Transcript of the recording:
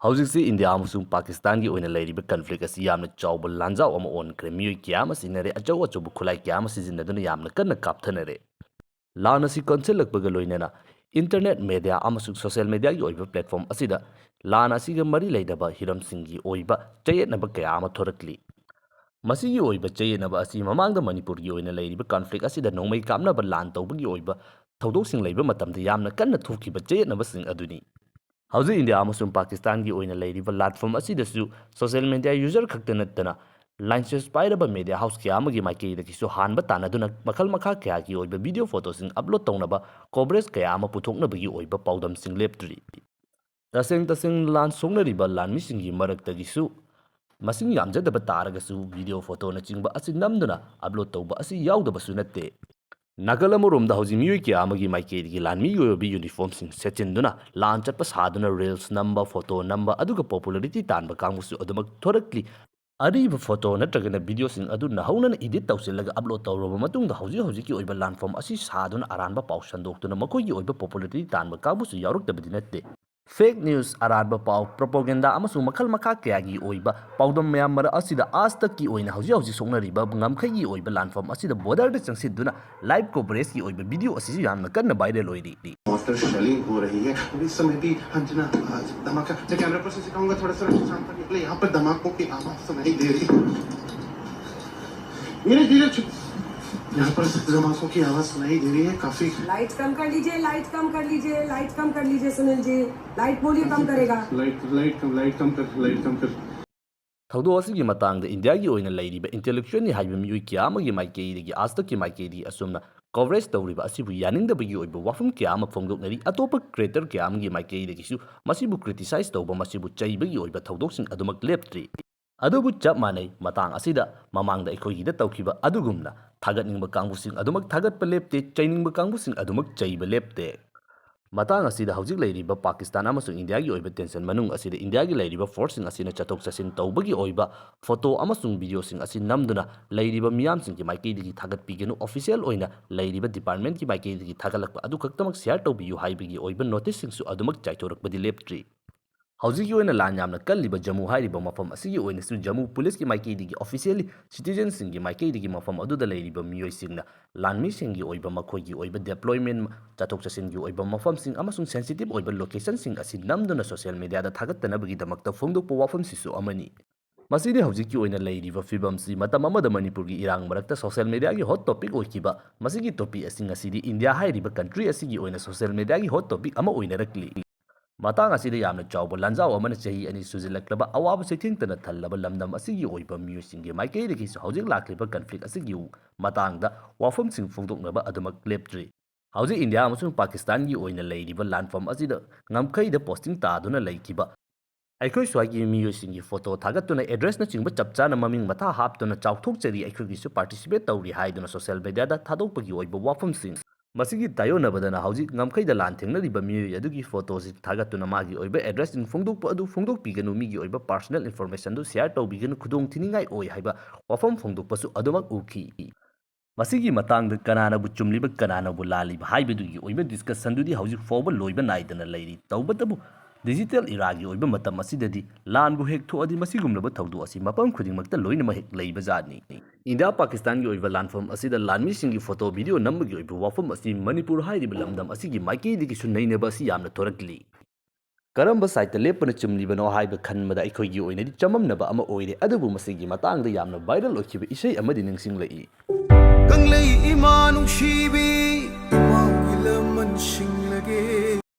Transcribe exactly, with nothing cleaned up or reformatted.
ꯍꯧꯖꯤꯛꯁꯤ ꯏꯟꯗꯤꯌꯥ ꯑꯃꯁꯨꯡ ꯄꯥꯀꯤꯁꯇꯥꯟꯒꯤ ꯑꯣꯏꯅ ꯂꯩꯔꯤꯕ ꯀꯟꯐ꯭ꯂꯤꯛ ꯑꯁꯤ ꯌꯥꯝꯅ ꯆꯥꯎꯕ ꯂꯥꯟꯖꯥꯎ ꯑꯃ ꯑꯣꯟꯈ꯭ꯔꯦ꯫ ꯃꯤꯑꯣꯏ ꯀꯌꯥ ꯑꯃ ꯁꯤꯅꯔꯦ, ꯑꯆꯧ ꯑꯆꯧꯕ ꯈꯨꯠꯂꯥꯏ ꯀꯌꯥ ꯑꯃ ꯁꯤꯖꯤꯟꯅꯗꯨꯅ ꯌꯥꯝꯅ ꯀꯟꯅ ꯀꯥꯞꯊꯅꯔꯦ꯫ ꯂꯥꯟ ꯑꯁꯤ ꯀꯟꯁꯤꯜꯂꯛꯄꯒ ꯂꯣꯏꯅꯅ ꯏꯟꯇꯔꯅꯦꯠ, ꯃꯦꯗꯤꯌꯥ ꯑꯃꯁꯨꯡ ꯁꯣꯁꯤꯌꯦꯜ ꯃꯦꯗꯤꯌꯥꯒꯤ ꯑꯣꯏꯕ ꯄ꯭ꯂꯦꯠꯐꯣꯝ ꯑꯁꯤꯗ ꯂꯥꯟ ꯑꯁꯤꯒ ꯃꯔꯤ ꯂꯩꯅꯕ ꯍꯤꯔꯝꯁꯤꯡꯒꯤ ꯑꯣꯏꯕ ꯆꯌꯦꯠꯅꯕ ꯀꯌꯥ ꯑꯃ ꯊꯣꯔꯛꯂꯤ꯫ ꯃꯁꯤꯒꯤ ꯑꯣꯏꯕ ꯆꯌꯦꯠꯅꯕ ꯑꯁꯤ ꯃꯃꯥꯡꯗ ꯃꯅꯤꯄꯨꯔꯒꯤ ꯑꯣꯏꯅ ꯂꯩꯔꯤꯕ ꯀꯟꯐ꯭ꯂꯤꯛ ꯑꯁꯤꯗ ꯅꯣꯡꯃꯩ ꯀꯥꯞꯅꯕ ꯂꯥꯟ ꯇꯧꯕꯒꯤ ꯑꯣꯏꯕ ꯊꯧꯗꯣꯛꯁꯤꯡ ꯂꯩꯕ ꯃꯇꯝꯗ ꯌꯥꯝꯅ ꯀꯟꯅ ꯊꯣꯛꯈꯤꯕ ꯆꯌꯦꯠꯅꯕꯁꯤꯡ ꯑꯗꯨꯅꯤ꯫ ꯍꯧꯖꯤꯛ ꯏꯟꯗꯤꯌꯥ ꯑꯃꯁꯨꯡ ꯄꯥꯀꯤꯁꯇꯥꯟꯒꯤ ꯑꯣꯏꯅ ꯂꯩꯔꯤꯕ ꯂꯥꯟꯐꯝ ꯑꯁꯤꯗꯁꯨ ꯁꯣꯁꯤꯌꯦꯜ ꯃꯦꯗꯤꯌꯥ ꯌꯨꯖꯔ ꯈꯛꯇ ꯅꯠꯇꯅ ꯂꯥꯏꯁꯦꯟꯁ ꯄꯥꯏꯔꯕ ꯃꯦꯗꯤꯌꯥ ꯍꯥꯎꯁ ꯀꯌꯥ ꯑꯃꯒꯤ ꯃꯥꯏꯀꯩꯗꯒꯤꯁꯨ ꯍꯥꯟꯕ ꯇꯥꯟꯅꯗꯨꯅ ꯃꯈꯜ ꯃꯈꯥ ꯀꯌꯥꯒꯤ ꯑꯣꯏꯕ ꯚꯤꯗꯤꯑꯣ ꯐꯣꯇꯣꯁꯤꯡ ꯑꯞꯂꯣꯗ ꯇꯧꯅꯕ ꯀꯣꯚꯔꯦꯖ ꯀꯌꯥ ꯑꯃ ꯄꯨꯊꯣꯛꯅꯕꯒꯤ ꯑꯣꯏꯕ ꯄꯥꯎꯗꯝꯁꯤꯡ ꯂꯦꯞꯇ꯭ꯔꯤ꯫ ꯇꯁꯦꯡ ꯇꯁꯦꯡ ꯂꯥꯟ ꯁꯣꯛꯅꯔꯤꯕ ꯂꯥꯟꯃꯤꯁꯤꯡꯒꯤ ꯃꯔꯛꯇꯒꯤꯁꯨ ꯃꯁꯤꯡ ꯌꯥꯝꯖꯗꯕ ꯇꯥꯔꯒꯁꯨ ꯚꯤꯗꯤꯑꯣ ꯐꯣꯇꯣꯅꯆꯤꯡꯕ ꯑꯁꯤ ꯅꯝꯗꯨꯅ ꯑꯞꯂꯣꯗ ꯇꯧꯕ ꯑꯁꯤ ꯌꯥꯎꯗꯕꯁꯨ ꯅꯠꯇꯦ꯫ ꯅꯥꯀꯜ ꯑꯃꯔꯣꯝꯗ ꯍꯧꯖꯤꯛ ꯃꯤꯑꯣꯏ ꯀꯌꯥ ꯑꯃꯒꯤ ꯃꯥꯏꯀꯩꯗꯒꯤ ꯂꯥꯟꯃꯤꯒꯤ ꯑꯣꯏꯕ ꯌꯨꯅꯤꯐꯣꯔꯝꯁꯤꯡ ꯁꯦꯠꯆꯤꯟꯗꯨꯅ ꯂꯥꯟ ꯆꯠꯄ ꯁꯥꯗꯨꯅ ꯔꯤꯜꯁ ꯅꯝꯕ, ꯐꯣꯇꯣ ꯅꯝꯕ, ꯑꯗꯨꯒ ꯄꯣꯄꯨꯂꯔꯤꯇꯤ ꯇꯥꯟꯕ ꯀꯥꯡꯕꯨꯁꯨ ꯑꯗꯨꯃꯛ ꯊꯣꯔꯛꯂꯤ꯫ ꯑꯔꯤꯕ ꯐꯣꯇꯣ ꯅꯠꯇ꯭ꯔꯒꯅ ꯚꯤꯗꯤꯑꯣꯁꯤꯡ ꯑꯗꯨ ꯅꯧꯍꯧꯅꯅ ꯏꯗꯤꯠ ꯇꯧꯁꯤꯜꯂꯒ ꯑꯞꯂꯣꯗ ꯇꯧꯔꯕ ꯃꯇꯨꯡꯗ ꯍꯧꯖꯤꯛ ꯍꯧꯖꯤꯛꯀꯤ ꯑꯣꯏꯕ ꯂꯥꯟꯐꯝ ꯑꯁꯤ ꯁꯥꯗꯨꯅ ꯑꯔꯥꯟꯕ ꯄꯥꯎ ꯁꯟꯗꯣꯛꯇꯨꯅ ꯃꯈꯣꯏꯒꯤ ꯑꯣꯏꯕ ꯄꯣꯄꯨꯂꯔꯤꯇꯤ ꯇꯥꯟꯕ ꯀꯥꯡꯕꯨꯁꯨ ꯌꯥꯎꯔꯛꯇꯕꯗꯤ ꯅꯠꯇꯦ꯫ ꯐꯦꯛ ꯅ꯭ꯌꯨꯁ, ꯑꯔꯥꯟꯕ ꯄꯥꯎ, ꯄ꯭ꯔꯣꯄꯣꯒꯦꯟꯗꯥ ꯑꯃꯁꯨꯡ ꯃꯈꯜ ꯃꯈꯥ ꯀꯌꯥꯒꯤ ꯑꯣꯏꯕ ꯄꯥꯎꯗꯝ ꯃꯌꯥꯝ ꯃꯔꯛ ꯑꯁꯤꯗ ꯑꯥꯖ ꯇꯛꯀꯤ ꯑꯣꯏꯅ ꯍꯧꯖꯤꯛ ꯍꯧꯖꯤꯛ ꯁꯣꯛꯅꯔꯤꯕ ꯉꯝꯈꯩꯒꯤ ꯑꯣꯏꯕ ꯂꯥꯟꯐꯝ ꯑꯁꯤꯗ ꯕꯣꯔꯗꯔꯗ ꯆꯪꯁꯤꯟꯗꯨꯅ ꯂꯥꯏꯚ ꯀꯣꯚꯔꯦꯖꯀꯤ ꯑꯣꯏꯕ ꯚꯤꯗꯤꯑꯣ ꯑꯁꯤꯁꯨ ꯌꯥꯝꯅ ꯀꯟꯅ ꯚꯥꯏꯔꯦꯜ ꯑꯣꯏꯔꯤ꯫ मॉर्टर शेलिंग हो रही है। अभी इस समय भी, हाँ जी ना, आ, धमाका। मैं कैमरा पर्सन से कहूंगा थोड़ा सा शाम पर निकले, यहाँ पर धमाकों की आवाज सुनाई दे रही है। मेरे धीरे छु-, यहाँ पर धमाकों की आवाज सुनाई दे रही है काफी। लाइट कम कर लीजिए, लाइट कम कर लीजिए, लाइट कम कर लीजिए सुनील जी, लाइट बोलिए कम करेगा। लाइट, लाइट कम, लाइट कम कर, लाइट कम कर। ꯊꯧꯗꯣꯛ ꯑꯁꯤꯒꯤ ꯃꯇꯥꯡꯗ ꯏꯟꯗꯤꯌꯥꯒꯤ ꯑꯣꯏꯅ ꯂꯩꯔꯤꯕ ꯏꯟꯇꯦꯂꯦꯛꯆꯨꯋꯦꯜꯅꯤ ꯍꯥꯏꯕ ꯃꯤꯑꯣꯏ ꯀꯌꯥ ꯑꯃꯒꯤ ꯃꯥꯏꯀꯩꯗꯒꯤ, ꯑꯥꯖ ꯇꯛꯀꯤ ꯃꯥꯏꯀꯩꯗꯒꯤ ꯑꯁꯨꯝꯅ ꯀꯣꯚꯔꯦꯖ ꯇꯧꯔꯤꯕ ꯑꯁꯤꯕꯨ ꯌꯥꯅꯤꯡꯗꯕꯒꯤ ꯑꯣꯏꯕ ꯋꯥꯐꯝ ꯀꯌꯥ ꯑꯃ ꯐꯣꯡꯗꯣꯛꯅꯔꯤ꯫ ꯑꯇꯣꯞꯄ ꯀ꯭ꯔꯤꯌꯦꯇꯔ ꯀꯌꯥ ꯑꯃꯒꯤ ꯃꯥꯏꯀꯩꯗꯒꯤꯁꯨ ꯃꯁꯤꯕꯨ ꯀ꯭ꯔꯤꯇꯤꯁꯥꯏꯖ ꯇꯧꯕ, ꯃꯁꯤꯕꯨ ꯆꯩꯕꯒꯤ ꯑꯣꯏꯕ ꯊꯧꯗꯣꯛꯁꯤꯡ ꯑꯗꯨꯃꯛ ꯂꯦꯞꯇ꯭ꯔꯤ꯫ ꯑꯗꯨꯕꯨ ꯆꯞ ꯃꯥꯟꯅꯩ, ꯃꯇꯥꯡ ꯑꯁꯤꯗ ꯃꯃꯥꯡꯗ ꯑꯩꯈꯣꯏꯒꯤꯗ ꯇꯧꯈꯤꯕ ꯑꯗꯨꯒꯨꯝꯅ ꯊꯥꯒꯠꯅꯤꯡꯕ ꯀꯥꯡꯕꯨꯁꯤꯡ ꯑꯗꯨꯃꯛ ꯊꯥꯒꯠꯄ ꯂꯦꯞꯇꯦ, ꯆꯩꯅꯤꯡꯕ ꯀꯥꯡꯕꯨꯁꯤꯡ ꯑꯗꯨꯃꯛ ꯆꯩꯕ ꯂꯦꯞꯇꯦ꯫ ꯃꯇꯥꯡ ꯑꯁꯤꯗ ꯍꯧꯖꯤꯛ ꯂꯩꯔꯤꯕ ꯄꯥꯀꯤꯁꯇꯥꯟ ꯑꯃꯁꯨꯡ ꯏꯟꯗꯤꯌꯥꯒꯤ ꯑꯣꯏꯕ ꯇꯦꯟꯁꯟ ꯃꯅꯨꯡ ꯑꯁꯤꯗ ꯏꯟꯗꯤꯌꯥꯒꯤ ꯂꯩꯔꯤꯕ ꯐꯣꯔꯁꯁꯤꯡ ꯑꯁꯤꯅ ꯆꯠꯊꯣꯛ ꯆꯠꯁꯤꯟ ꯇꯧꯕꯒꯤ ꯑꯣꯏꯕ ꯐꯣꯇꯣ ꯑꯃꯁꯨꯡ ꯚꯤꯗꯤꯑꯣꯁꯤꯡ ꯑꯁꯤ ꯅꯝꯗꯨꯅ ꯂꯩꯔꯤꯕ ꯃꯤꯌꯥꯝꯁꯤꯡꯒꯤ ꯃꯥꯏꯀꯩꯗꯒꯤ ꯊꯥꯒꯠꯄꯤꯒꯅꯨ, ꯑꯣꯐꯤꯁꯤꯌꯦꯜ ꯑꯣꯏꯅ ꯂꯩꯔꯤꯕ ꯗꯤꯄꯥꯔꯠꯃꯦꯟꯠꯀꯤ ꯃꯥꯏꯀꯩꯗꯒꯤ ꯊꯥꯒꯠꯂꯛꯄ ꯑꯗꯨ ꯈꯛꯇꯃꯛ ꯁꯤꯌꯥꯔ ꯇꯧꯕꯤꯌꯨ ꯍꯥꯏꯕꯒꯤ ꯑꯣꯏꯕ ꯅꯣꯇꯤꯁꯁꯤꯡꯁꯨ ꯑꯗꯨꯃꯛ ꯆꯥꯏꯊꯣꯔꯛꯄꯗꯤ ꯂꯦꯞꯇ꯭ꯔꯤ꯫ ꯍꯧꯖꯤꯛꯀꯤ ꯑꯣꯏꯅ ꯂꯥꯟ ꯌꯥꯝꯅ ꯀꯜꯂꯤꯕ ꯖꯝꯃꯨ ꯍꯥꯏꯔꯤꯕ ꯃꯐꯝ ꯑꯁꯤꯒꯤ ꯑꯣꯏꯅꯁꯨ ꯖꯝꯃꯨ ꯄꯨꯂꯤꯁꯀꯤ ꯃꯥꯏꯀꯩꯗꯒꯤ, officially citizenꯁꯤꯡꯒꯤ ꯃꯥꯏꯀꯩꯗꯒꯤ ꯃꯐꯝ ꯑꯗꯨꯗ ꯂꯩꯔꯤꯕ ꯃꯤꯑꯣꯏꯁꯤꯡꯅ ꯂꯥꯟꯃꯤꯁꯤꯡꯒꯤ ꯑꯣꯏꯕ, ꯃꯈꯣꯏꯒꯤ ꯑꯣꯏꯕ deployment, ꯆꯠꯊꯣꯛ ꯆꯠꯁꯤꯟꯒꯤ ꯑꯣꯏꯕ ꯃꯐꯝꯁꯤꯡ ꯑꯃꯁꯨꯡ sensitive ꯑꯣꯏꯕ locationꯁꯤꯡ ꯑꯁꯤ ꯅꯝꯗꯨꯅ social mediaꯗ ꯊꯥꯒꯠꯇꯅꯕꯒꯤꯗꯃꯛꯇ ꯐꯣꯡꯗꯣꯛꯄ ꯋꯥꯐꯝꯁꯤꯁꯨ ꯑꯃꯅꯤ꯫ ꯃꯁꯤꯗꯤ ꯍꯧꯖꯤꯛꯀꯤ ꯑꯣꯏꯅ ꯂꯩꯔꯤꯕ ꯐꯤꯕꯝꯁꯤ ꯃꯇꯝ ꯑꯃꯗ ꯃꯅꯤꯄꯨꯔꯒꯤ ꯏꯔꯥꯡ ꯃꯔꯛꯇ social mediaꯒꯤ hot topic ꯑꯣꯏꯈꯤꯕ ꯃꯁꯤꯒꯤ topic ꯑꯁꯤ ꯉꯁꯤꯗꯤ ꯏꯟꯗꯤꯌꯥ ꯍꯥꯏꯔꯤꯕ country ꯑꯁꯤꯒꯤ ꯑꯣꯏꯅ social mediaꯒꯤ hot topic ꯑꯃ ꯑꯣꯏꯅꯔꯛꯂꯤ꯫ ꯃꯇꯥꯡ ꯑꯁꯤꯗ ꯌꯥꯝꯅ ꯆꯥꯎꯕ ꯂꯥꯟꯖꯥꯎ ꯑꯃꯅ ꯆꯍꯤ ꯑꯅꯤ ꯁꯨꯖꯤꯜꯂꯛꯂꯕ ꯑꯋꯥꯕ ꯆꯩꯊꯦꯡꯇꯅ ꯊꯜꯂꯕ ꯂꯝꯗꯝ ꯑꯁꯤꯒꯤ ꯑꯣꯏꯕ ꯃꯤꯑꯣꯏꯁꯤꯡꯒꯤ ꯃꯥꯏꯀꯩꯗꯒꯤꯁꯨ ꯍꯧꯖꯤꯛ ꯂꯥꯛꯂꯤꯕ conflict ꯑꯁꯤꯒꯤ ꯃꯇꯥꯡꯗ ꯋꯥꯐꯝꯁꯤꯡ ꯐꯣꯡꯗꯣꯛꯅꯕ ꯑꯗꯨꯃꯛ ꯂꯦꯞꯇ꯭ꯔꯤ꯫ ꯍꯧꯖꯤꯛ ꯏꯟꯗꯤꯌꯥ ꯑꯃꯁꯨꯡ ꯄꯥꯀꯤꯁꯇꯥꯟꯒꯤ ꯑꯣꯏꯅ ꯂꯩꯔꯤꯕ ꯂꯥꯟꯐꯝ ꯑꯁꯤꯗ ꯉꯝꯈꯩꯗ posting ꯇꯥꯗꯨꯅ ꯂꯩꯈꯤꯕ ꯑꯩꯈꯣꯏ ꯁ꯭ꯋꯥꯏꯒꯤ ꯃꯤꯑꯣꯏꯁꯤꯡꯒꯤ photo ꯊꯥꯒꯠꯇꯨꯅ addressꯅꯆꯤꯡꯕ ꯆꯞ ꯆꯥꯅ ꯃꯃꯤꯡ ꯃꯊꯥ ꯍꯥꯞꯇꯨꯅ ꯆꯥꯎꯊꯣꯛꯆꯔꯤ, ꯑꯩꯈꯣꯏꯒꯤꯁꯨ participate ꯇꯧꯔꯤ ꯍꯥꯏꯗꯨꯅ social mediaꯗ ꯊꯥꯗꯣꯛꯄꯒꯤ ꯑꯣꯏꯕ ꯋꯥꯐꯝꯁꯤꯡ꯫ ꯃꯁꯤꯒꯤ ꯇꯥꯏꯌꯣꯟꯅꯕꯗꯅ ꯍꯧꯖꯤꯛ ꯉꯝꯈꯩꯗ ꯂꯥꯟ ꯊꯦꯡꯅꯔꯤꯕ ꯃꯤꯑꯣꯏ ꯑꯗꯨꯒꯤ photoꯁꯤ ꯊꯥꯒꯠꯇꯨꯅ ꯃꯥꯒꯤ ꯑꯣꯏꯕ addressꯁꯤꯡ ꯐꯣꯡꯗꯣꯛꯄ ꯑꯗꯨ ꯐꯣꯡꯗꯣꯛꯄꯤꯒꯅꯨ, ꯃꯤꯒꯤ ꯑꯣꯏꯕ personal informationꯗꯨ share ꯇꯧꯕꯤꯒꯅꯨ, ꯈꯨꯗꯣꯡ ꯊꯤꯅꯤꯡꯉꯥꯏ ꯑꯣꯏ ꯍꯥꯏꯕ ꯋꯥꯐꯝ ꯐꯣꯡꯗꯣꯛꯄꯁꯨ ꯑꯗꯨꯃꯛ ꯎꯈꯤ꯫ ꯃꯁꯤꯒꯤ ꯃꯇꯥꯡꯗ ꯀꯅꯥꯅꯕꯨ ꯆꯨꯝꯂꯤꯕ, ꯀꯅꯥꯅꯕꯨ ꯂꯥꯜꯂꯤꯕ ꯍꯥꯏꯕꯗꯨꯒꯤ ꯑꯣꯏꯕ discussionꯗꯨꯗꯤ ꯍꯧꯖꯤꯛ ꯐꯥꯎꯕ ꯂꯣꯏꯕ ꯅꯥꯏꯗꯅ ꯂꯩꯔꯤ꯫ ꯇꯧꯕꯇꯕꯨ digital eraꯒꯤ ꯑꯣꯏꯕ ꯃꯇꯝ ꯑꯁꯤꯗꯗꯤ ꯂꯥꯟꯕꯨ ꯍꯦꯛ ꯊꯣꯛꯑꯗꯤ ꯃꯁꯤꯒꯨꯝꯂꯕ ꯊꯧꯗꯣꯛ ꯑꯁꯤ ꯃꯐꯝ ꯈꯨꯗꯤꯡꯃꯛꯇ ꯂꯣꯏꯅꯃꯛ ꯍꯦꯛ ꯂꯩꯕꯖꯥꯠꯅꯤ꯫ ꯏꯟꯗꯤꯌꯥ ꯄꯥꯀꯤꯁꯇꯥꯟꯒꯤ ꯑꯣꯏꯕ ꯂꯥꯟꯐꯝ ꯑꯁꯤꯗ ꯂꯥꯟꯃꯤꯁꯤꯡꯒꯤ photo video ꯅꯝꯕꯒꯤ ꯑꯣꯏꯕ ꯋꯥꯐꯝ ꯑꯁꯤ ꯃꯅꯤꯄꯨꯔ ꯍꯥꯏꯔꯤꯕ ꯂꯝꯗꯝ ꯑꯁꯤꯒꯤ ꯃꯥꯏꯀꯩꯗꯒꯤꯁꯨ ꯅꯩꯅꯕ ꯑꯁꯤ ꯌꯥꯝꯅ ꯊꯣꯔꯛꯂꯤ꯫ ꯀꯔꯝꯕ sideꯇ ꯂꯦꯞꯄꯅ ꯆꯨꯝꯂꯤꯕꯅꯣ ꯍꯥꯏꯕ ꯈꯟꯕꯗ ꯑꯩꯈꯣꯏꯒꯤ ꯑꯣꯏꯅꯗꯤ ꯆꯃꯝꯅꯕ ꯑꯃ ꯑꯣꯏꯔꯦ, ꯑꯗꯨꯕꯨ ꯃꯁꯤꯒꯤ ꯃꯇꯥꯡꯗ ꯌꯥꯝꯅ viral ꯑꯣꯏꯈꯤꯕ ꯏꯁꯩ ꯑꯃꯗꯤ ꯅꯤꯡꯁꯤꯡꯂꯛꯏ꯫ ꯀꯪꯂꯩ ꯏꯃꯥ ꯅꯨꯡꯁꯤꯕꯤ